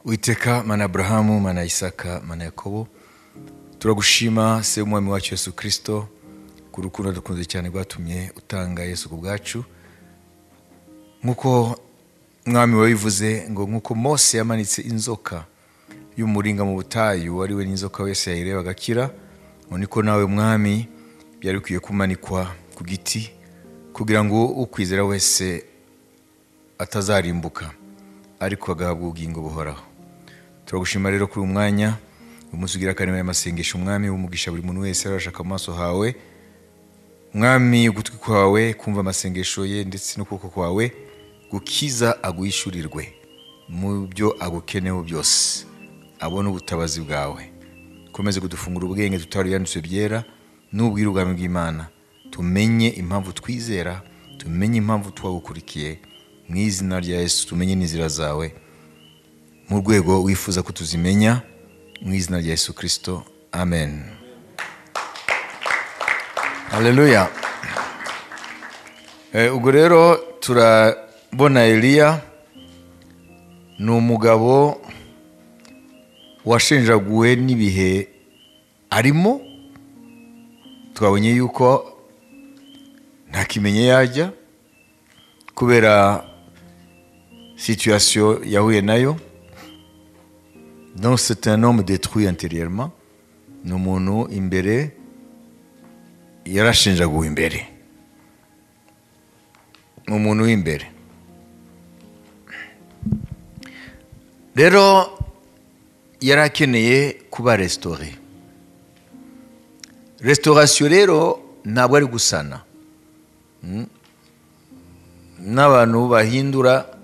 Uwiteka Mana Abrahamu, Mana Isaka, Mana Yakobo, turagushima se w'umwami wacu Yesu Kristo ku rukundo dukunze cyane rwatumye utanga Yesu ku bwacu. Nk'uko mwami wabivuze ngo nk'uko Mose yamanitse inzoka y'umuringa mu butayu, wari we n'inzoka wese yayireba agakira, ngo niko nawe mwami byari bikwiye kumanikwa ku giti kugira ngo ukwizera wese atazarimbuka ariko agahabwa ubugingo buhoraho. Turagushima rero kuri uyu mwanya umunsi ugira akarema y'amasengesho, umwami w'umugisha buri muntu wese arashaka amaso hawe, mwami ugutwi kwawe kumva amasengesho ye ndetse n'ukuboko kwawe gukiza aguhishurirwe mu byo agukeneho byose, abone ubutabazi bwawe. Komeze kudufungura ubwenge tutari yanditswe byera n'ubwira ubwami bw'Imana, tumenye impamvu twizera, tumenye impamvu twagukurikiye mu izina rya Yesu, tumenye n'inzira zawe mu rwego wifuza ko tuzimenya mu izina rya Yesu Kristo, amen. Haleluya. Ubwo rero turabona Eliya ni umugabo washenjaguwe n'ibihe arimo. Twabonye yuko nta kimenye yajya kubera situation yahuye nayo. Donc c'est un homme détruit intérieurement. Ni umuntu imbere yarashenjaguwe imbere, ni umuntu w'imbere. Rero yari akeneye kuba restauré. Restauration rero ntabwo ari gusana. N'abantu bahindura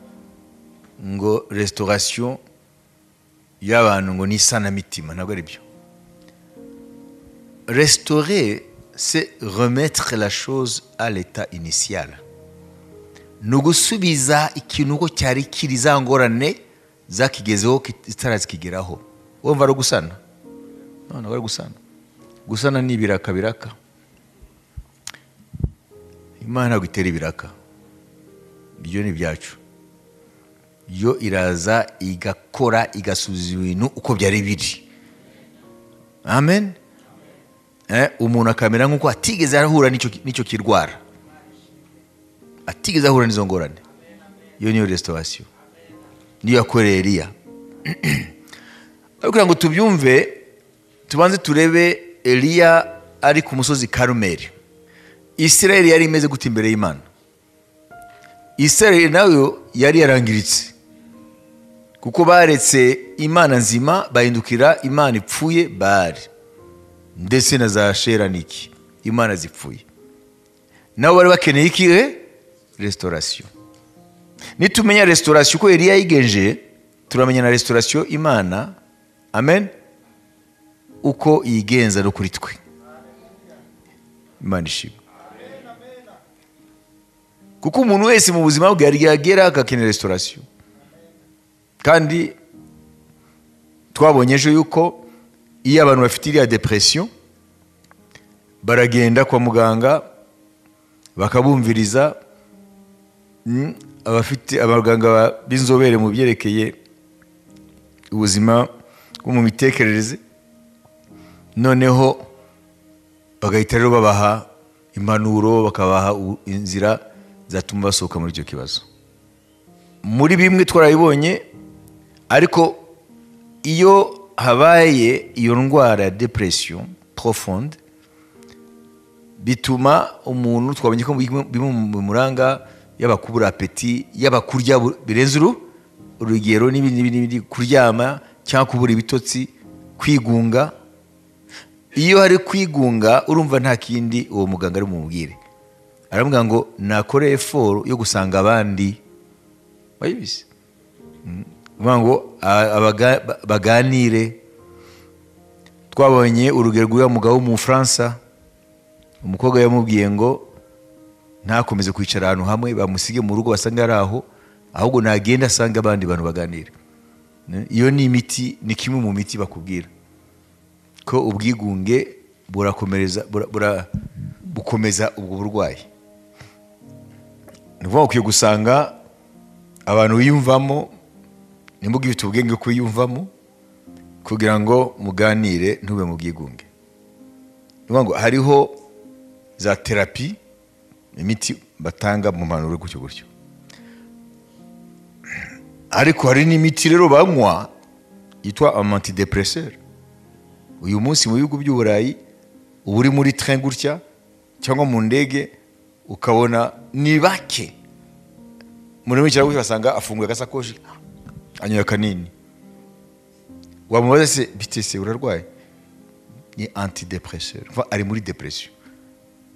ngo restauration y'abantu ngo ni isanamitima, ntabwo ari byo. Restaurer, c'est remettre la chose à l'état initial. Ni ugusubiza ikintu uko cyari kiri, za ngorane zakigezeho zitarazikigeraho. Wumva ari gusana? No, ntabwo ari gusana. Gusana ni ibiraka biraka. Imana ntabwo itera ibiraka, ibyo ni ibyacu. Yo iraza igakora igasubiza ibintu uko byari biri. Amen. Umuntu akamera nk'uko atigeze ahura n'icyo kirwara, atigeze ahura n'izo ngorane. Iyo niyo restauration, niyo yakoreye Eliya. Ariko kugira ngo tubyumve tubanze turebe Eliya ari ku musozi Karumeli. Israeli yari imeze gute imbere y'Imana? Israeli nayo yari yarangiritse kuko baretse Imana nzima bahindukira Imana ipfuye Baali ndetse na za Sheraniki, Imana zipfuye. Nabo bari bakeneye iki? Restauration. Nitumenya restauration uko Eliya yigenje, turamenya na restauration Imana, amen, uko yigenza no kuri twe. Imana ishimwe. Kuko umuntu wese mu buzima bwe yagera agakenera restauration. Kandi twabonye ejo yuko iyo abantu bafite iriya depression baragenda kwa muganga bakabumviriza, abafite abaganga b'inzobere mu byerekeye ubuzima bwo mu mitekerereze, noneho bagahita rero babaha impanuro, bakabaha inzira zatuma basohoka muri icyo kibazo. Muri bimwe twarabibonye, ariko iyo habaye iyo ndwara ya depression profonde bituma umuntu, twabonye ko bimwe mu muranga yaba kubura apeti, yaba kurya birenze urugero n'ibindi n'ibindi, kuryama cyangwa kubura ibitotsi, kwigunga. Iyo hari kwigunga urumva nta kindi uwo muganga ari bumubwire, aramubwira ngo nakore effort yo gusanga abandi. Wayibizi ngo baganire. Twabonye urugero rw'uyu mugabo w'Umufaransa, umukobwa yamubwiye ngo ntakomeze kwicara ahantu hamwe, bamusige mu rugo basanga ari aho, ahubwo nagenda asanga abandi bantu baganira. Iyo ni imiti, ni kimwe mu miti bakubwira ko ubwigunge burakomereza, bukomeza ubwo burwayi. Ni ukuvuga ukwiye gusanga abantu wiyumvamo Nimba ugifite ubwenge kwiyumvamo kugira ngo muganire ntube mu bwigunge. Ni ngo hariho za therapy, imiti batanga mu mpanuro gutyo gutyo, ariko hari n'imiti rero banywa yitwa antidépresseur. Uyu munsi mu bihugu by'Uburayi uba uri muri train gutya cyangwa mu ndege, ukabona ni bake muri wicara gutya ugasanga afunguye agasakoshi anyoye akanini. Wamubaza se bite se, urarwaye? Ni antidépresseur. Ari muri dépression.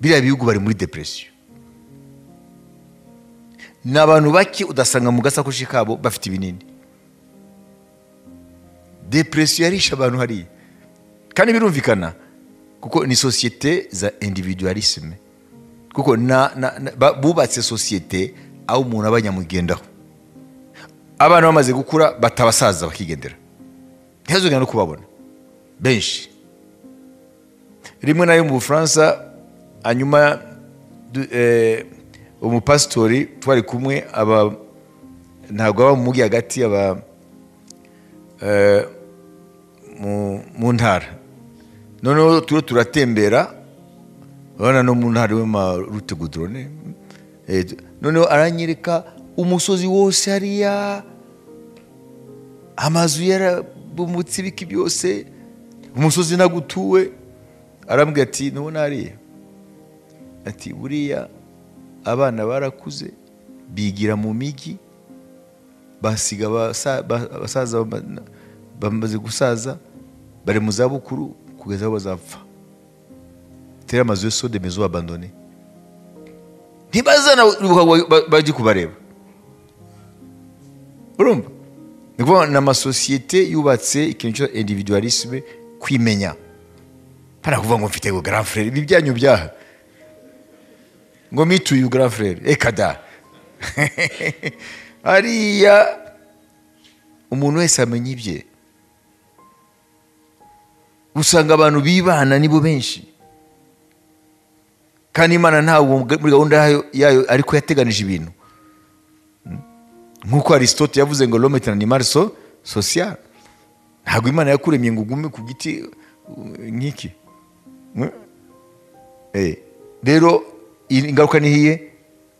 Biriya bihugu bari muri dépression. Ni abantu bake udasanga mu gasakoshi kabo bafite ibinini. Dépression yarishe abantu hariya, kandi birumvikana kuko ni société za individualisme, kuko bubatse société aho umuntu aba nyamugendaho. Abana bamaze gukura batabasaza bakigendera, ntihazongera no kubabona benshi. Rimwe nayo mu Bufaransa, hanyuma umupasitori twari kumwe, aba ntabwo aba mu mujyi hagati, aba mu ntara. Noneho turiho turatembera, urabona no mu ntara w'ama route goudronnées, noneho aranyereka umusozi wose hariya, amazu yarabomotse, ibiki byose, umusozi ntagutuwe. Arambwira ati: "Ntubona hariya?" Ati: "Buriya abana barakuze bigira mu migi, basiga abasaza bamaze gusaza, bari mu zabukuru kugeza aho bazapfa. Tere amazu yose de maisons abandonnées, ntibazana bajye kubareba." Urumva, ni ukuvuga ni amasosiyete yubatse ikintu cya individualisme, kwimenya. Pana kuvuga ngo mfite ngo grand frère, ibi byanyu byaha ngo me to you grand frère, ekada. Hariya umuntu wese amenya ibye. Usanga abantu bibana nibo benshi, kandi Imana ntabwo muri gahunda yayo ariko yateganije ibintu. Nk'uko Aristote yavuze ngo "L'homme est un animal social", ntabwo Imana yakuremye ngo ugume ku giti nk'iki. Rero ingaruka ni hiye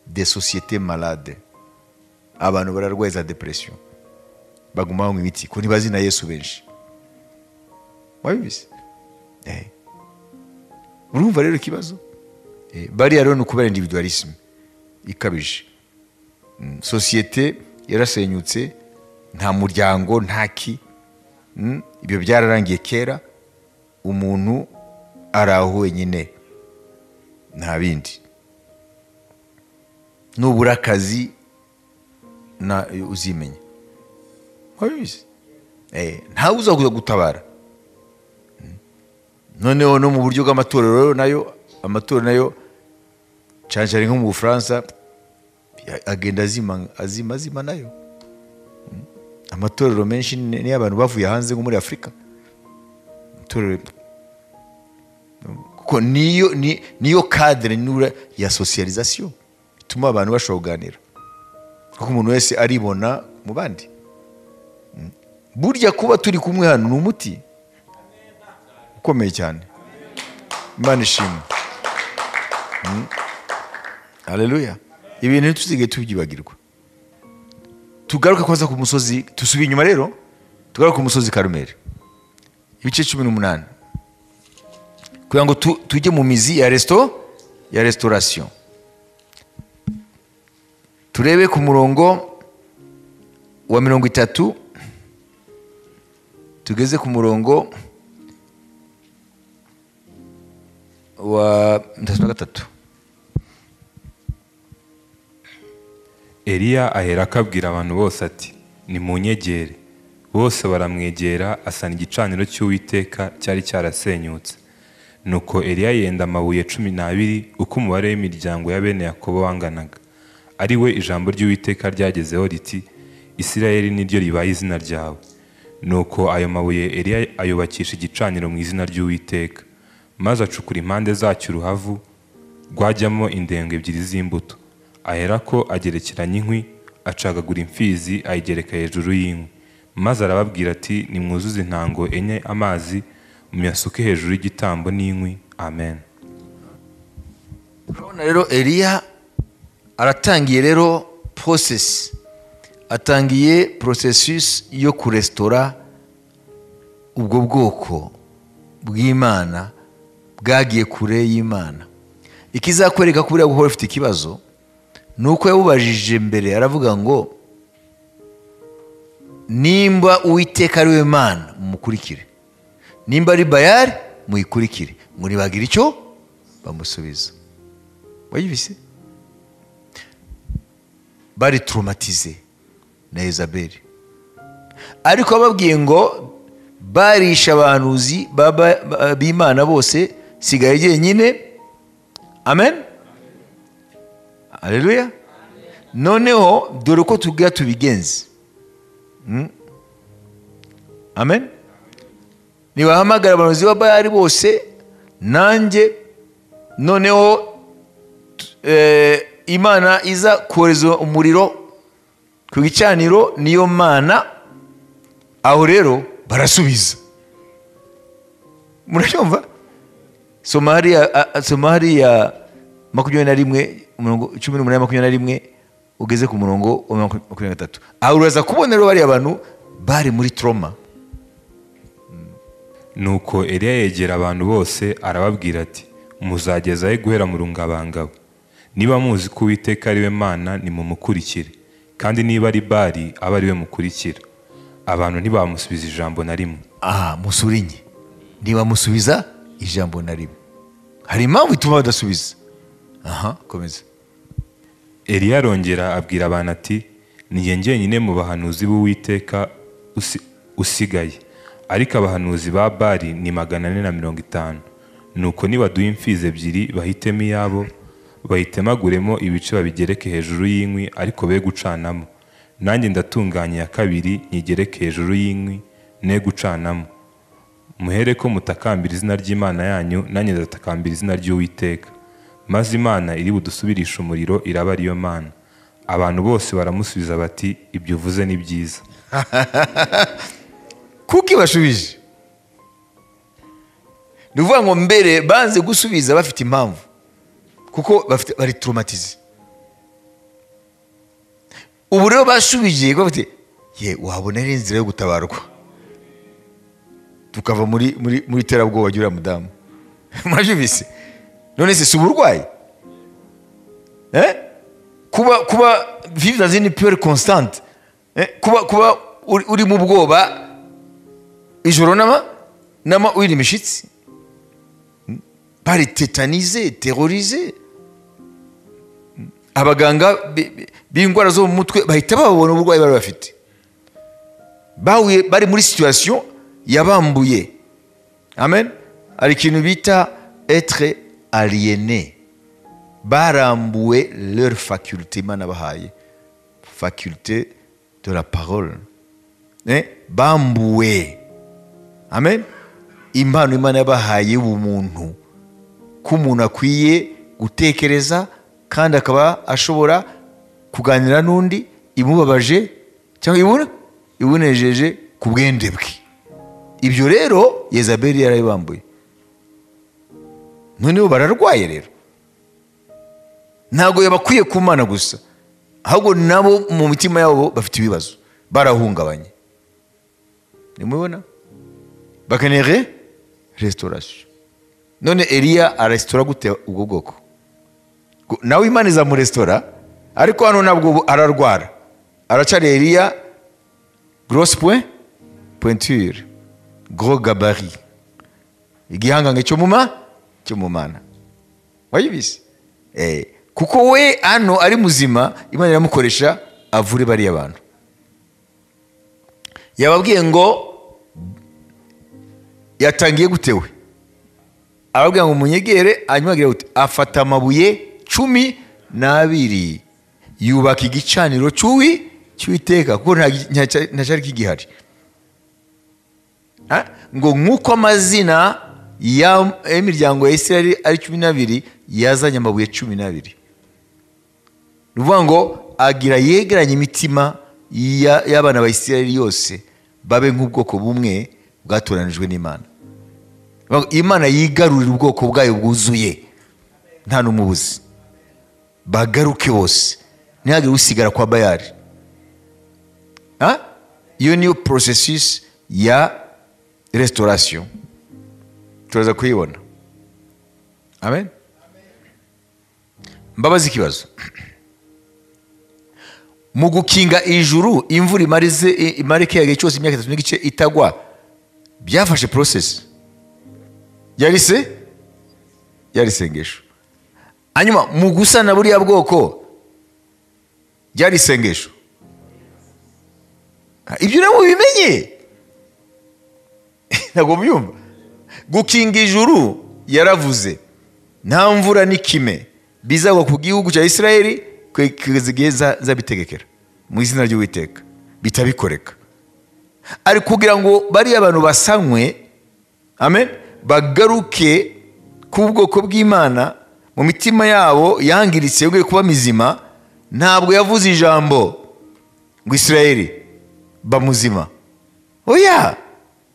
des sociétés malades. Abantu bararwaye za dépression, baguma banywa imiti ko ntibazi na Yesu benshi. Wabibizi. Urumva rero ikibazo. Bariya rero ni ukubera individualisme ikabije. Sosiyete yarasenyutse, nta muryango, nta ki. Ibyo byararangiye kera. Umuntu ari aho wenyine, nta bindi. Nubura akazi na uzimenya. Wabizi, ntawe uza kuza gutabara. Noneho no mu buryo bw'amatorero nayo, amatorero nayo cyane cyane nko mu Bufaransa agenda azima, azima, azima nayo. Amatorero menshi ni abantu bavuye hanze nko muri Afurika. Itorero kuko niyo niyo cadre nura ya socialisation ituma abantu bashobora kuganira, kuko umuntu wese aribona mu bandi. Burya kuba turi kumwe hano ni umuti ukomeye cyane. Imana ishimwe. Haleluya. Ibintu ntituzige tubyibagirwa. Tugaruke kwanza ku musozi, tusubiye inyuma rero, tugaruke ku musozi Karumeli, ibice 18, kugira ngo tujye mu mizi ya restauration. Turebe ku murongo wa 30 tugeze ku murongo wa 33. Eliya ahera akabwira abantu bose ati: "Nimunyegere." Bose baramwegera, asana igicaniro cy'Uwiteka cyari cyarasenyutse. Nuko Eliya yenda amabuye 12, uko umubare w'imiryango ya bene Yakobo wanganaga, ari we ijambo ry'Uwiteka ryagezeho riti: "Isirayeli niryo ribaye izina ryawe." Nuko ayo mabuye Eliya ayubakisha igicaniro mu izina ry'Uwiteka, maze acukura impande zacyo uruhavu rwajyamo indengo ebyiri z'imbuto. Aherako agerekeranya inkwi, acagagura imfizi, ayigereka hejuru y'inkwi. Maze arababwira ati nimwuzuze intango enye amazi muyasuke hejuru y'igitambo n'inkwi. Amen. Urabona rero Eliya aratangiye rero process, atangiye processus yo kurestora ubwo bwoko bw'Imana bwagiye kure y'Imana. Ikizakwereka ko buriya buhoro ufite ikibazo nuko yabubajije mbere, aravuga ngo nimba Uwiteka ari we Mana mumukurikire, nimba ari Bayali muyikurikire, ngo nibagira icyo bamusubiza. Wayibise bari traumatize na Yezabeli, ariko ababwiye ngo barisha abahanuzi b'Imana bose, sigaye jyenyine. Amen, haleluya. Noneho dore uko tubwira tubigenze. Amen. Nibahamagara abahanuzi ba Bayali bose, nanjye noneho Imana iza kohereza umuriro ku gicaniro, niyo Mana. Aho rero barasubiza. Murabyumva? Soma hariya 21 umurongo 18 21 ugeze ku murongo wa 23. Aho uraza kubona rero bariya abantu bari muri trauma. Nuko Eliya yegera abantu bose arababwira ati muzageza he guhera mu rungabangabo? Niba muzi ko Uwiteka ari we Mana nimumukurikire, kandi niba ari Bali abe ari we mukurikira. Abantu ntibamusubiza ijambo na rimwe. Aha musurinye, ntibamusubiza ijambo na rimwe. Hari impamvu ituma badasubiza. Aha komeza. Eliya arongera abwira abantu ati ni jye njyenyine mu bahanuzi b'Uwiteka usigaye, ariko abahanuzi ba Bali ni 450. Nuko nibaduha imfizi ebyiri bahitemo iyabo, bayitemaguremo ibice babigereke hejuru y'inkwi, ariko be gucanamo. Nanjye ndatunganya iya kabiri nyigereke hejuru y'inkwi, ne gucanamo. Muhere ko mutakambira izina ry'Imana yanyu, nanjye ndatakambira izina ry'Uwiteka. Maze Imana iri budusubirishe umuriro iraba ariyo Mana. Abantu bose baramusubiza bati ibyo uvuze ni byiza. Kuki bashubije? Ni ukuvuga ngo mbere banze gusubiza bafite impamvu, kuko bari traumatize. Ubu rero bashubije bafite ye wabona ari inzira yo gutabarwa, tukava muri muri muri terabwoba ry'uriya mudamu. Murabyumvise? None se si uburwayi? Kuba vivre dans une peur constante, kuba uri mu bwoba ijoro nama uri imishitsi, bari tétanisé, terrorisé. Abaganga b'indwara zo mu mutwe bahita babona uburwayi bari bafite. Bahuye bari muri situation yabambuye. Amen. Hari ikintu bita être aliéné. Barambuwe leur faculté Imana bahaye, faculté de la parole. Bambuwe. Amen. Impano Imana yabahaye ubumuntu, ko umuntu akwiye gutekereza kandi akaba ashobora kuganira n'undi imubabaje cyangwa ibunejeje ku bwende bwe. Ibyo rero Yezabeli yarabibambuye. Noneho bararwaye rero. Ntabwo yabakwiye ku Mana gusa, ahubwo nabo mu mitima yabo bafite ibibazo, barahungabanye. Nimubona bakeneye restauration. None Eliya aresitora gute ubwo bwoko? Nawe Imana izamurestora, ariko hano ntabwo ararwara. Aracari Eliya grosse pointure, gros gabarit, igihangange cyo mu Mana. Wayibise? Kuko we hano ari muzima, Imana iramukoresha avure bariya bantu. Yababwiye ngo yatangiye gutewe, arababwira ngo munyegere, hanyuma agira gute? Afata amabuye 12 yubaka igicaniro cy'Uwiteka, kuko nta cyari kigihari. Ngo nk'uko amazina y'imiryango ya Isirayeli ari 12, yazanye amabuye 12. Ni ukuvuga ngo agira yegeranye imitima y'abana ba Isirayeli yose, babe nk'ubwoko bumwe bwatoranijwe n'Imana. Imana yigarurira ubwoko bwayo bwuzuye nta n'umubuzi, bagaruke bose, ntihagire usigara kwa Bayali. Iyo niyo processus ya restauration, turaza kuyibona. Amen. Mbabazi ikibazo, mu gukinga ijuru imvura imare igihe cyose imyaka 3 n'igice itagwa, byafashe process yari isengesho. Hanyuma mu gusana buriya bwoko byari isengesho. Ibyo rero mubimenye, ntabwo mubyumva. Gukinga ijuru yaravuze nta mvura n'ikime bizagwa ku gihugu cya Isirayeli kugeza igihe zabitegekera mu izina ry'Uwiteka, bitabikoreka. Ari kugira ngo bariya abantu basanywe, amen, bagaruke ku bwoko bw'Imana mu mitima yabo yangiritse yongeye kuba mizima. Ntabwo yavuze ijambo ngo Isirayeli ba muzima, oya,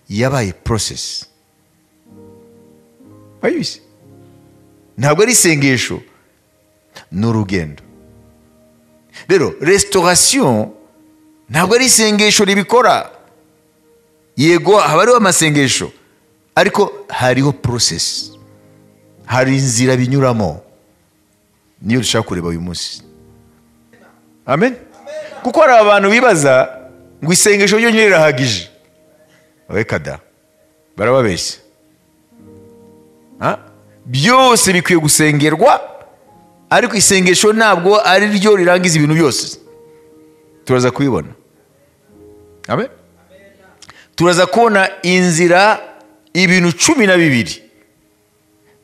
yabaye process. Bayise ntabwo ari isengesho, ni urugendo. Rero restauration ntabwo ari isengesho ribikora. Yego haba hariho amasengesho, ariko hariho process, hari inzira binyuramo, niyo dushaka kureba uyu munsi. Amen. Kuko hari abantu bibaza ngo isengesho ryonyine rirahagije. Reka da, barababeshya. Byose bikwiye gusengerwa, ariko isengesho ntabwo ari ryo rirangiza ibintu byose. Turaza kubibona. Amen. Turaza kubona inzira ibintu 12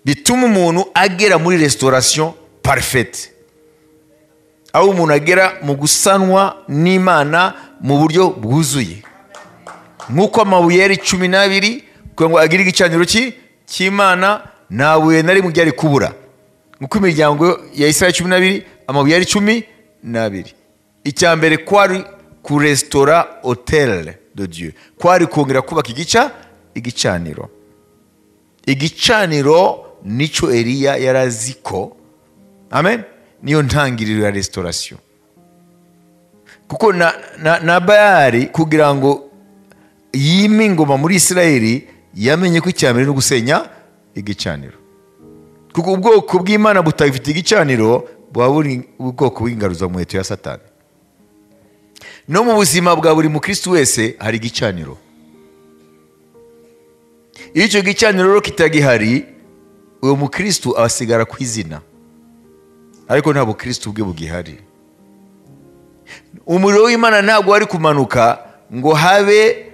bituma umuntu agera muri restauration parfaite, aho umuntu agera mu gusanwa n'Imana mu buryo bwuzuye, nk'uko amabuye yari 12 kugira ngo agire igicaniro cy'Imana, nta buye na rimwe ryari kubura. Nk'uko imiryango ya Isirayeli 12, amabuye yari 12. Icya mbere kwari kurestora hotel de Dieu, kwari kongera kubaka igicaniro. Igicaniro nico Eliya yaraziko. Amen. Niyo ntangiriro ya restauration. Kuko na Bayali kugira ngo yime ingoma muri Isirayeli, yamenye ko icya mbere no gusenya igicaniro. Kuko ubwoko bw'Imana butagifite igicaniro buba buri ubwoko bw'ingaruza muheto ya Satani. No mu buzima bwa buri mukristo wese hari igicaniro. Iyo icyo gicaniro rero kitagihari, uwo mukristo asigara ku izina, ariko nta bukristo bwe bugihari. Umuriro w'Imana ntabwo wari kumanuka ngo habe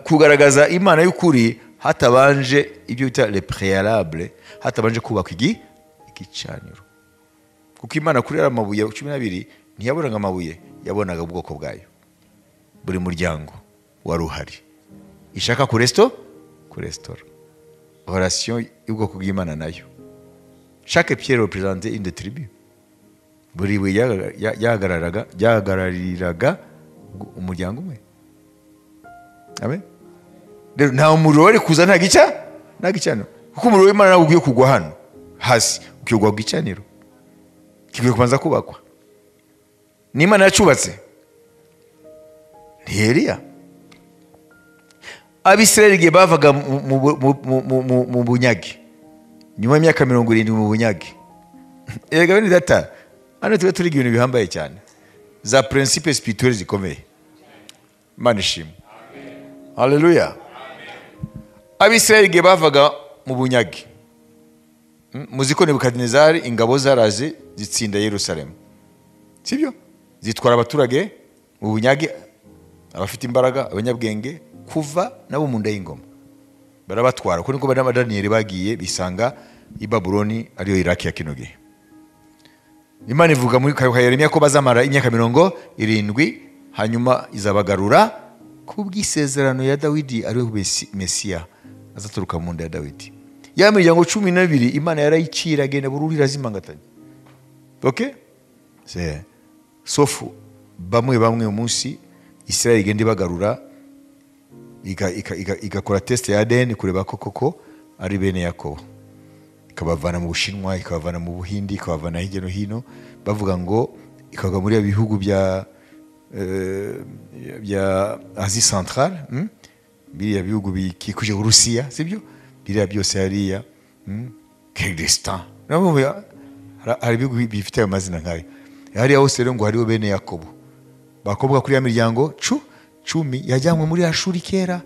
kugaragaza Imana y'ukuri hatabanje ibyo bita le préalable, hatabanje kubaka igicaniro. Kuko Imana kuri ari amabuye 12 ntiyabonaga amabuye, yabonaga ubwoko bwayo, buri muryango wari uhari ishaka kurestora relation y'ubwoko bw'Imana nayo. Chaque pierre représentait une des tribus. Buri buye ryahagarariraga umuryango umwe. Amen. Rero nta umuriro wari kuza nta gicaniro, kuko umuriro w'Imana ntabwo ukwiye kugwa hano hasi, ukwiye kugwa ku gicaniro kikwiye kubanza kubakwa. N'Imana yacubatse ni Eliya. Abisirayeli igihe bavaga mu bunyage nyuma y'imyaka 70 mu bunyage, erega bene data, hano tuba turiga ibintu bihambaye cyane, za principe spirituelle zikomeye. Imana ishimwe. Haleluya. Abisirayeli igihe bavaga mu bunyage, muzi ko Nebukadinezari ingabo zaraje zitsinda Yerusalemu, sibyo? Zitwara abaturage mu bunyage, abafite imbaraga, abanyabwenge, kuva nabo mu nda y'ingoma barabatwara. Kuko niko bana Daniel bagiye bisanga i Babuloni, ariyo Iraki ya kino gihe. Imana ivuga muri Yeremiya ko bazamara imyaka 70, hanyuma izabagarura kubw'isezerano ya Dawidi, ariwe Mesiya azaturuka mu nda ya Dawidi. Ya miryango 12 Imana yarayicira agenda bururi irazimangatanya. Okay? C'est sauf bamwe bamwe umunsi Israel igenda ibagarura igakora test ya ADN kureba ko koko ari bene Yakobo, ikabavana mu Bushinwa, ikabavana mu Buhindi, ikabavana hirya no hino, bavuga ngo ikava muri bihugu bya Asie Centrale, biriya bihugu bikikuje Urusiya, sibyo? Biriya byose hariya, Kyrgyzstan, hari ibihugu bifite ayo mazina nkayo hariya hose. Rero ngo hariho bene Yakobo bakobwa kuri ya miryango 10 yajyanywe muri Ashuri kera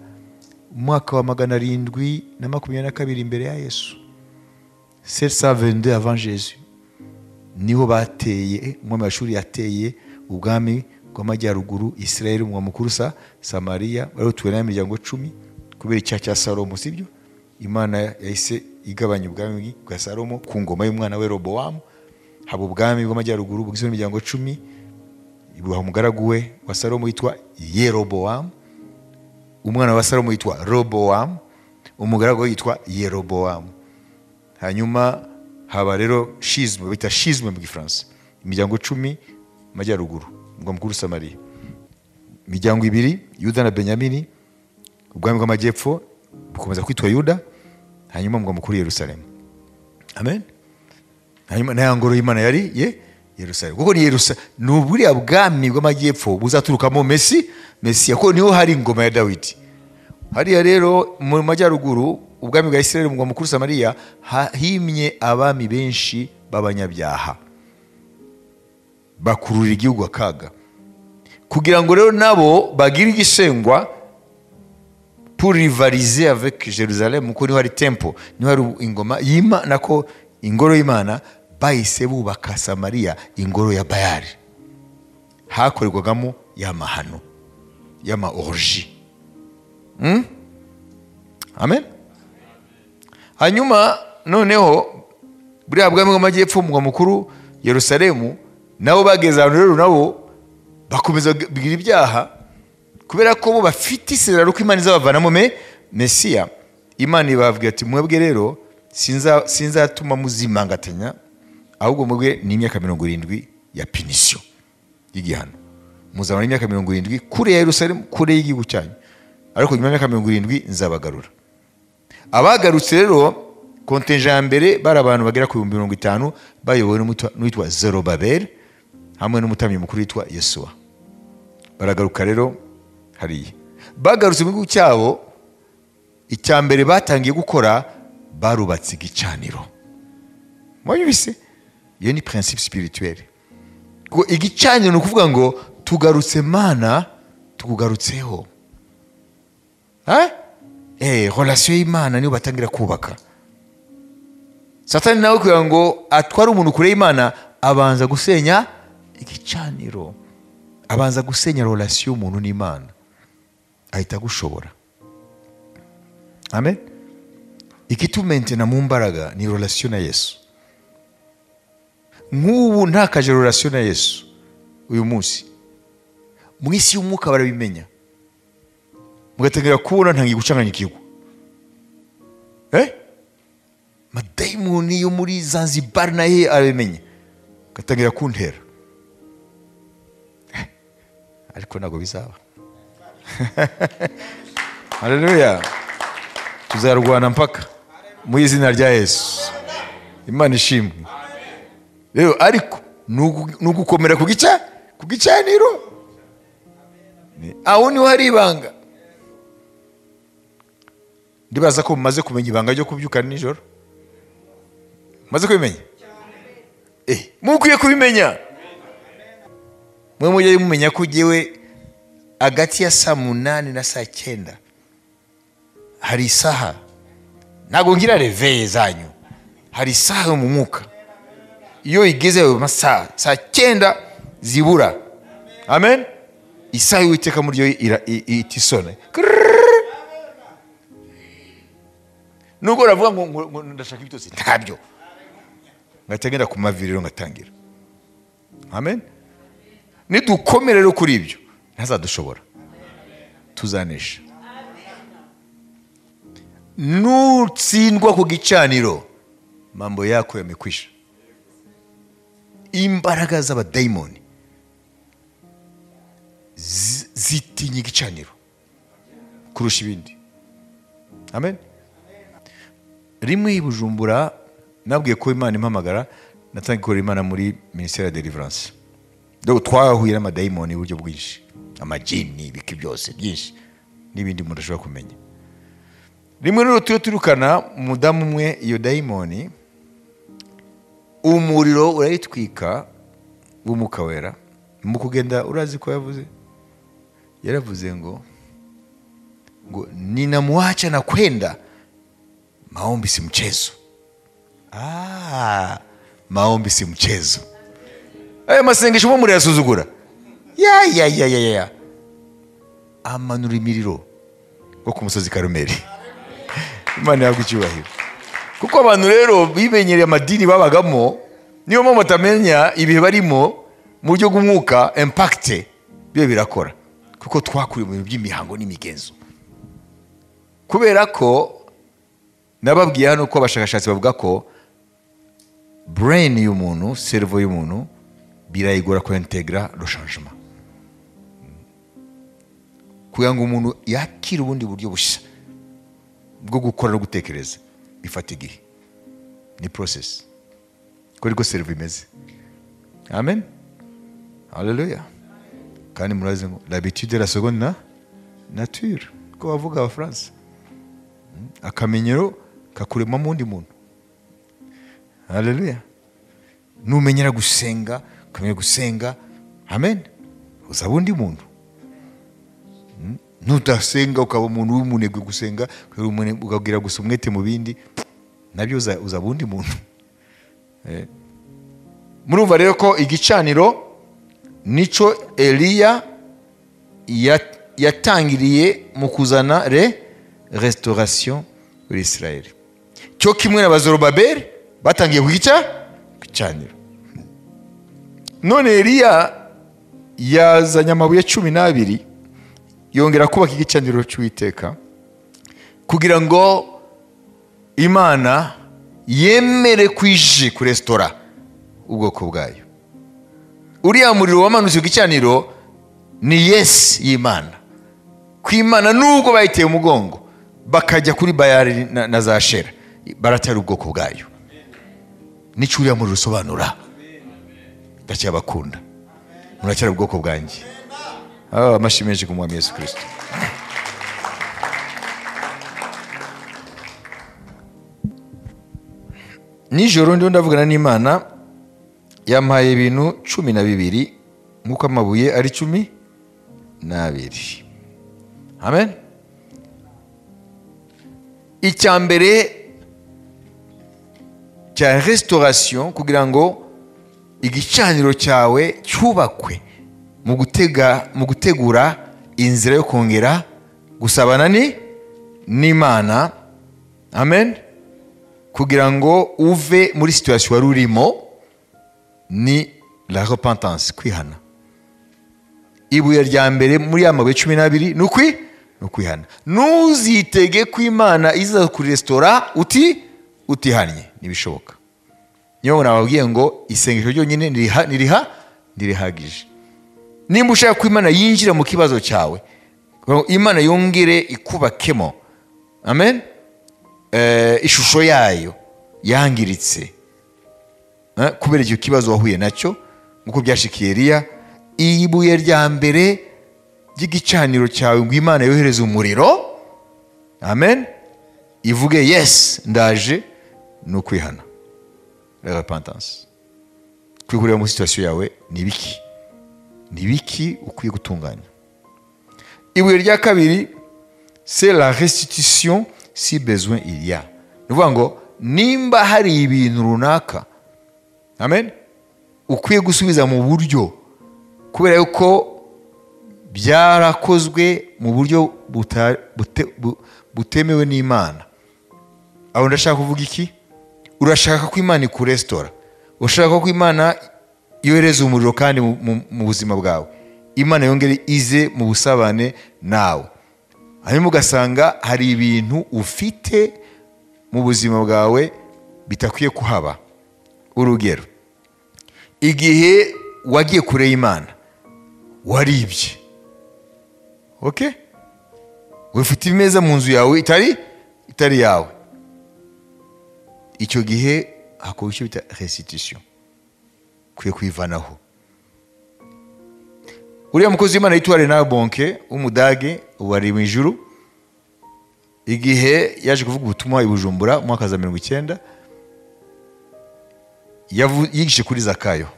umwaka wa 722 imbere ya Yesu, 722 avant Jésus, niho bateye umwami wa Ashuri yateye ubwami bw'amajyaruguru Israel, umwa mukuru Samaria, bari utuwe n'imiryango 10 kubera icyaha cya Salomo, sibyo? Imana yahise igabanya ubwami bwa Salomo ku ngoma y'umwana we Robowamu, haba ubwami bw'amajyaruguru bugizwe n'imiryango 10, ibuha umugaragu we wa Salomo yitwa Yerobowamu, umwana wa Salomo yitwa Robowamu, umugaragu we yitwa Yerobowamu. Hanyuma haba rero schisme, bita schisme mu Gifaransa, imiryango 10 amajyaruguru, umurwa mukuru Samaria, imiryango 2 Yuda na Benyamini, ubwami bw'amajyepfo bukomeza kwitwa Yuda, hanyuma umurwa mukuru Yerusalemu. Amen. Hanyuma na ngoro y'Imana yari ye Yerusalemu, kuko ni Yerusalemu ni buriya bwami bw'amajyepfo buzaturukamo Mesiya, kuko niho hari ingoma ya Dawidi. Hariya rero mu majyaruguru ubwami bwa Israel, umurwa mukuru Samaria, himye abami benshi b'abanyabyaha bakurura igihugu akaga, kugira ngo rero nabo bagire igisengwa pour rivaliser avec Jérusalem, kuko niho hari temple, niho hari ingoma y'Imana, ko ingoro y'Imana. Bahise bubaka Samaria ingoro ya Bayali, hakorerwagamo y'amahano y'ama orgie. Amen. Hanyuma noneho buriya bwami bw'amajyepfo umurwa mukuru Yerusalemu, nabo bageze ahantu rero nabo bakomeza kugira ibyaha, kubera ko bo bafite isezerano ko Imana izabavanamo Mesiya. Imana ibabwira ati mwebwe rero sinzatuma muzimangatanya, ahubwo mwebwe ni imyaka 70 ya punition y'igihano, muzamara imyaka 70 kure ya Yerusalemu, kure y'igihugu cyanyu, ariko nyuma y'imyaka 70 nzabagarura. Abagarutse rero kontenja ya mbere bari abantu bagera ku 50,000 bayobowe n'uwitwa Zerubabeli hamwe n'umutambyi mukuru witwa Yesuwa. Baragaruka rero hariya, bagarutse mu gihugu cyabo. Icya mbere batangiye gukora, barubatse igicaniro. Mwabibise? Iyo ni principe spirituelle. Kuko igicaniro ni ukuvuga ngo tugarutse Mana, tukugarutseho. Relation y'Imana niyo batangira kubaka. Satani nawe kugira ngo atware umuntu kure y'Imana, abanza gusenya igicaniro, abanza gusenya relation y'umuntu n'Imana, ahita gushobora. Amen. Ikitumentena mu mbaraga ni relation na Yesu. Nk'ubu ntakaje relation na Yesu uyu munsi, mu isi y'umwuka barabimenya, mugatangira kubona ntangiye gucanganyikirwa. Madayimoni yo muri Zanzibar naye arabimenya, gatangira kuntera, ariko ntabwo bizaba. Haleluya. Tuzarwana mpaka mu izina rya Yesu. Imana ishimwe. Rero ariko nugukomera ku gicaniro, aho niho hari ibanga. Ndibaza ko mumaze kumenya ibanga ryo kubyuka nijoro. Mumaze kubimenya? Mukwiye kubimenya. Mwe mujye mumenya ko jewe hagati ya saa 8 na saa 9 hari isaha, ntabwo ngira reveye zanyu, hari isaha mu mwuka, iyo igeze ayo masaha saa 9 zibura, amen, isaha y'Uwiteka muri yo itisone. Nubwo ravuga ngo ndashaka ibitotsi, ntabyo, ngategenda ku maviriro ngatangira. Amen. Nidukomere rero kuri ibyo, ntazadushobora, tuzanesha. Nutsindwa ku gicaniro, mambo yako yamekwisha. Imbaraga z'abadayimoni zitinya igicaniro, Kurusha ibindi. Amen. Rimwe i Bujumbura nabwiye ko Imana impamagara, natangiye gukorera Imana muri ministère ya deliverance. Donc twahuye n'amadayimoni uburyo bwinshi, amajini, ibiki byose byinshi n'ibindi umuntu ashobora kumenya. Rimwe rero turiyo turukana umudamu umwe, iyo dayimoni umuriro urayitwika w'umwuka wera. Mu kugenda urazi ko yavuze, yaravuze ngo ninamuacha na kwenda, maombi si mchezo. Maombi si mchezo. Aya masengesho mo murayasuzugura. Ya ya ya ya ya. Amanura imiriro go ku musozi Karumeli. Imana yaguha icyubahiro. Kuko abantu rero bimenyereye amadini babagamo, niyo mpamvu batamenya ibihe barimo mu buryo bw'umwuka, impact byo birakora. Kuko twakuriye mu bintu by'imihango n'imigenzo. Kubera ko nababwiye hano ko abashakashatsi bavuga ko brain y'umuntu, cerveau y'umuntu birayigora ko integra le changement. Kugira ngo umuntu yakire ubundi buryo bushya bwo gukora no gutekereza bifata igihe. Ni process. Ko ariko cerveau imeze. Amen. Hallelujah. Kandi murazi ngo l'habitude la seconde nature. Ko bavuga abafaransa. Akamenyero kakurema mu wundi muntu. Hallelujah. Numenyera gusenga, ukamenya gusenga. Amen. Uzaba undi muntu. Nudasenga ukaba umuntu w'umunebwe gusenga, ukagira gusa umwete mu bindi, nabyo uzaba undi muntu. Murumva rero ko igicaniro nico Eliya yatangiriye mu kuzana restauration muri Israel. Cyo kimwe n'abazorobabeli batangiye kugica gicaniro. None Eliya yazanye amabuye 12 yongera kubaka igicaniro cy'Uwiteka kugira ngo Imana yemere kwije kurestora ubwoko bwayo. Uriya muriro wamanutse ku gicaniro ni yes y'Imana. Kwimana nubwo bayiteye umugongo bakajya kuri Bayali na za Ashera, baratera ubwoko bwayo. Nicyo uriya muriro usobanura. Ndacyabakunda, muracyari ubwoko bwanjye. Amashyi menshi ku Mwami Yesu Kristo. Nijoro ndiho ndavugana n'Imana, yampaye ibintu 12 nk'uko amabuye ari 12. Amen. Icya mbere cya restauration, kugira ngo igicaniro cyawe cyubakwe mu gutegura inzira yo kongera gusabana n'Imana. Amen. Kugira ngo uve muri situation wari urimo ni la repentance, kwihana. Ibuye rya mbere muri ya mabuye 12 ni ukwihana. Ntuzitege ko Imana iza kurestora utihannye, ntibishoboka. Niyo nababwiye ngo isengesho ryonyine ntirihagije. Nimba ushaka ko Imana yinjira mu kibazo cyawe, Imana yongere ikubakemo, amen, ishusho yayo yangiritse kubera icyo kibazo wahuye nacyo, nkuko byashikiye Eliya, ibuye rya mbere ry'igicaniro cyawe ngo Imana yohereze umuriro, amen, ivuge yes ndaje, ni ukwihana, la repentance. Kwihurira mu situation yawe ni biki? Ni biki ukwiye gutunganya? Ibuye rya kabiri, c'est la restitution si besoin il y a. Ni ukuvuga ngo nimba hari ibintu runaka, amen, ukwiye gusubiza mu buryo, kubera yuko byarakozwe mu buryo butemewe n'Imana. Aho ndashaka kuvuga iki? Urashaka ko Imana ikurestora, urashaka ko Imana yohereza umuriro kandi mu buzima bwawe, Imana yongere ize mu busabane nawe. Hanyuma ugasanga hari ibintu ufite mu buzima bwawe bitakwiye kuhaba. Urugero, igihe wagiye kure y'Imana waribye, okay, Ufite imeza mu nzu yawe itari yawe. Icyo gihe hakorwa icyo bita restitution, ukwiye kwivanaho. Uriya mukozi w'Imana yitwa Reinhard Bonnke w'Umudage, ubu ari mu ijuru, igihe yaje kuvuga ubutumwa i Bujumbura mu mwaka wa 90, yigishe kuri Zakayo,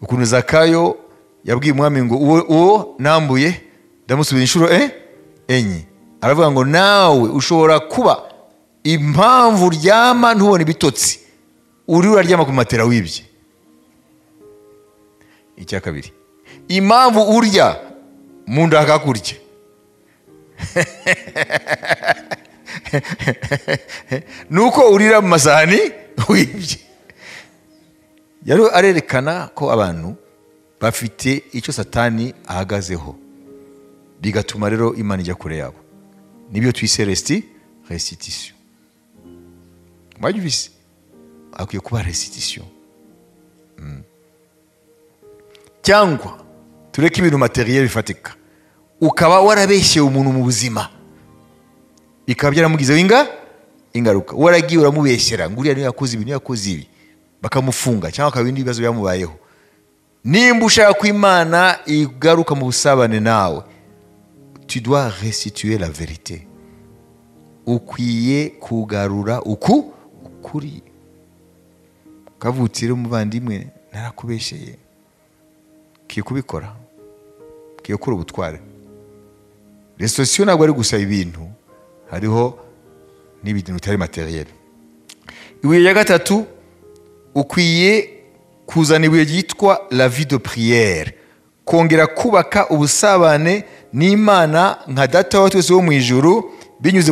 ukuntu Zakayo yabwiye umwami ngo uwo nambuye ndamusubiza inshuro enye. Aravuga ngo nawe ushobora kuba impamvu uryama ntubone ibitotsi, uri uraryama ku matera wibye. Icya kabiri, impamvu urya mu nda hakakurya. Nuko urira mu masahani wibye. Yari arerekana ko abantu bafite icyo Satani ahagazeho, bigatuma rero Imana ijya kure yabo. Nibyo twise restitution. Mwabyumvise? Akwiye kuba restitution. Cyangwa tureke ibintu materiel bifatika, ukaba warabeshye umuntu mu buzima bikaba byaramugizeho ingaruka, waragiye uramubeshyera ngo uriya niyo yakoze ibi, niyo yakoze ibi, bakamufunga cyangwa akaba ibindi bibazo byamubayeho. Nimba ushaka ko Imana igaruka mu busabane nawe, tu dois restituer la vérité. Ukwiye kugarura ukuri. Kavutire umuvandimwe, narakubesheye. Ukwiye kubikora, ukwiye gukora ubutware. Restitution ntabwo ari gusa ibintu, hariho n'ibintu bitari materiel. Ibuye rya gatatu, ukwiye kuzana ibuye ryitwa la vie de prière, kongera kubaka ubusabane n'Imana nka Data wa twese wo mu ijuru binyuze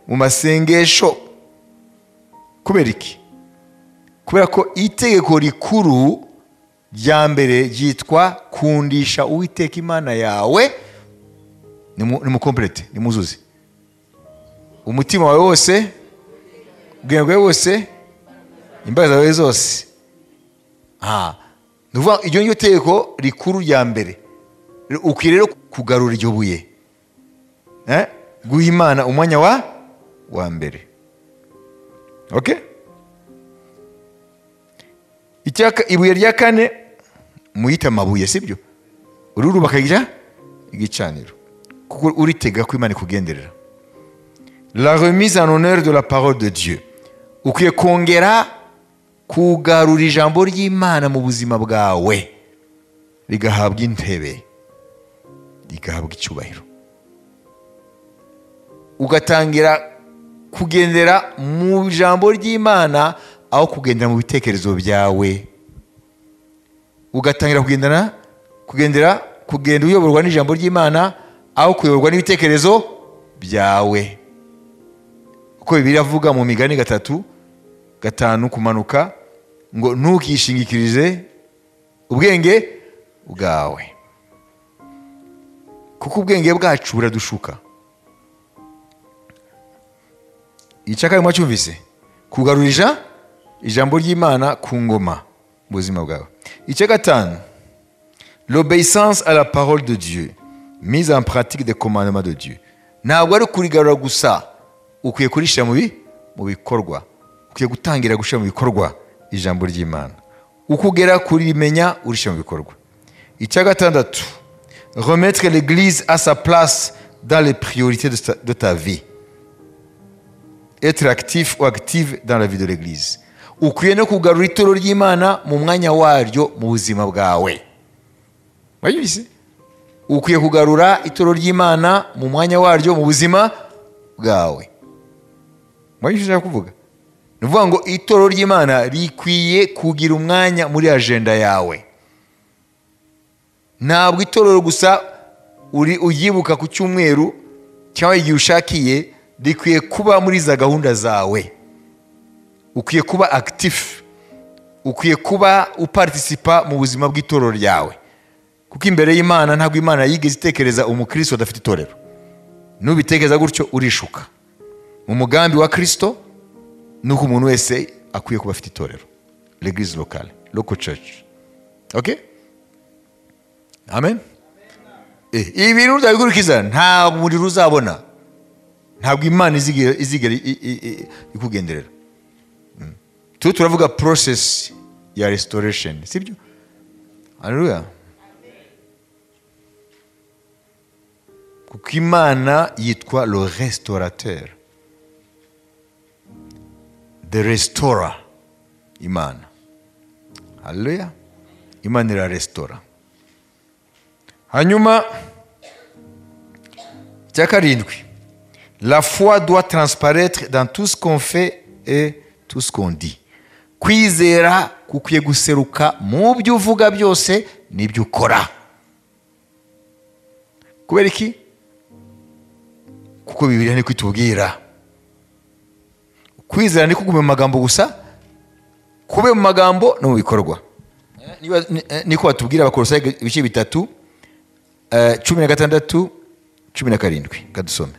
mu masengesho. Kubera iki? Kubera ko itegeko rikuru rya mbere ryitwa kundisha Uwiteka Imana yawe, nimukomplete, nimuzuze umutima wawe wose, ubwenge bwawe bwose, imbaraga zawe zose. Nuvuga iryo ni tegeko rikuru rya mbere. Ukwiye rero kugarura iryo buye, guha Imana umwanya wa mbere. Okay? Ibuye rya kane muyita amabuye, sibyo? Ururubaka igicaniro, kuko uritega ko Imana ikugenderera. La remise en honneur de la parole de Dieu. Ukwiye kongera kugarura ijambo ry'Imana mu buzima bwawe, rigahabwa intebe, rigahabwa icyubahiro, ugatangira kugendera mu ijambo ry'Imana aho kugendera mu bitekerezo byawe, ugatangira kugenda uyoborwa n'ijambo ry'Imana aho kuyoborwa n'ibitekerezo byawe. Uko Bibiliya avuga mu Migani 3:5 kumanuka ngo ntukishingikirize ubwenge bwawe, kuko ubwenge bwacu buradushuka. Icya mwacyumvise, kugarurija ijambo ry'Imana ku ngoma mu buzima bwawe. Icya gatanu, l'obéissance à la parole de Dieu, mise en pratique des commandements de Dieu. Ntabwo ari kurigarura gusa, ukwiye kurishyira mu bikorwa. Ukwiye gutangira gushyira mu bikorwa ijambo ry'Imana, ukugera kurimenya urishyira mu bikorwa. Icya gatandatu, remettre l'église à sa place dans les priorités de ta vie, être actif ou active dans la vie de l'église. Ukwiye no kugarura itorero ry'Imana mu mwanya waryo mu buzima bwawe. Mwabyumvise? Ukwiye kugarura itorero ry'Imana mu mwanya waryo mu buzima bwawe. Mwabyumvise kuvuga? Ni ukuvuga ngo itorero ry'Imana rikwiye kugira umwanya muri agenda yawe. Ntabwo itorero gusa uri uyibuka ku cyumweru cyangwa igihe ushakiye, rikwiye kuba muri za gahunda zawe. Ukwiye kuba actif, ukwiye kuba uparticipa mu buzima bw'itorero ryawe, kuko imbere y'Imana ntabwo Imana yigeze itekereza umukristo adafite itorero. Nubitekereza gutyo urishuka. Mu mugambi wa Kristo nuko umuntu wese akwiye kuba afite itorero, l'église locale, local church. Okay? Amen. Ibintu utabikurikiza nta muriro uzabona, ntabwo Imana izigera ikugenderera. Tu turavuga process ya restoration, sibyo? Haleluya. Kuko Imana yitwa le restaurateur, the restorer. Imana, haleluya, Imana irarestora. Hanyuma icya karindwi, la foi doit transparaître dans tout ce qu'on fait et tout ce qu'on dit. Kwizera kukwiye guseruka mu byo uvuga byose n'ibyo ukora. Kubera iki? Kuko Bibiliya niko itubwira. Kwizera ni kugume mu magambo gusa, kube mu magambo no mu bikorwa. Niko batubwira Abakolosayi ibice 3 16 17. Kadusome.